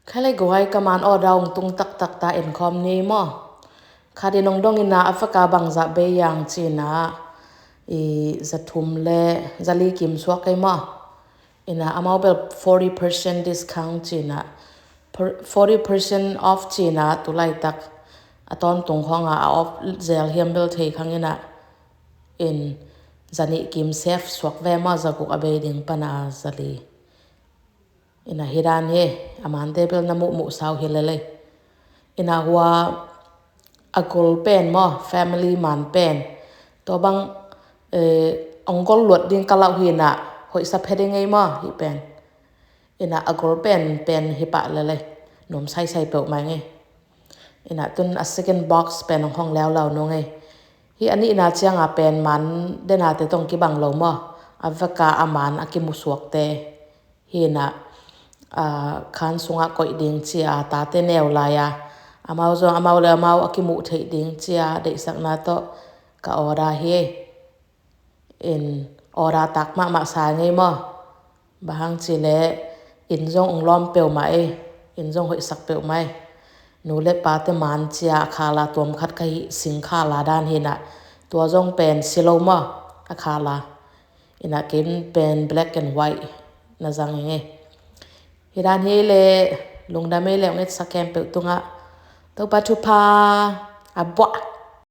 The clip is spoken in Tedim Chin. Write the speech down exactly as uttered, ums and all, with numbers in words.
Khalei guai ka man order ong tung taktak ta en khawm ni maw. Khat in ong dong ina a vaka bangzah bei yang cina i za thum le za li kim suak kei maw. Ina amau bel forty percent discount cina, forty percent off cina tu laitak a tawntung khawng a off zel hiam bel thei khang ina in za nih kim save suak ve maw, za guk a bei ding pana za li. Ina hi dan hi, a mante bel na muhmuh sau hi lelei. Ina hua a gol pen maw, family man pen. Tua bang ong gol luat ding ka lauh hi ina, hoih sa phe ding ei maw hi pen. Ina a gol pen pen hi pah lelei, nuam saisai peuh mai ngei. Ina tun a second box pen ong hong leuleu nung ei. Hi a nihna cianga pen man dena te tong kibang lo maw. A vaka a man a kimusuakte. Hi ina khan sunga koih ding cia tate neu lai a. Amau zong amau le amau a kimuh theih ding cia deihsakna tawh ka order hi. In order tak mahmah sa ngei maw. Bahang ci le in zong ong lawm peuhmah ei, in zong hoihsak peuhmah ei. Nu le pate man cia a khala tuam khat ka hih sing khala dan hi ina, tua zong pen silo maw a khala. Ina kin pen black and white na zang ing ei. Hi dan hi le lungdam ei le ong etsak kem peuh tungah Topa thupha a buah.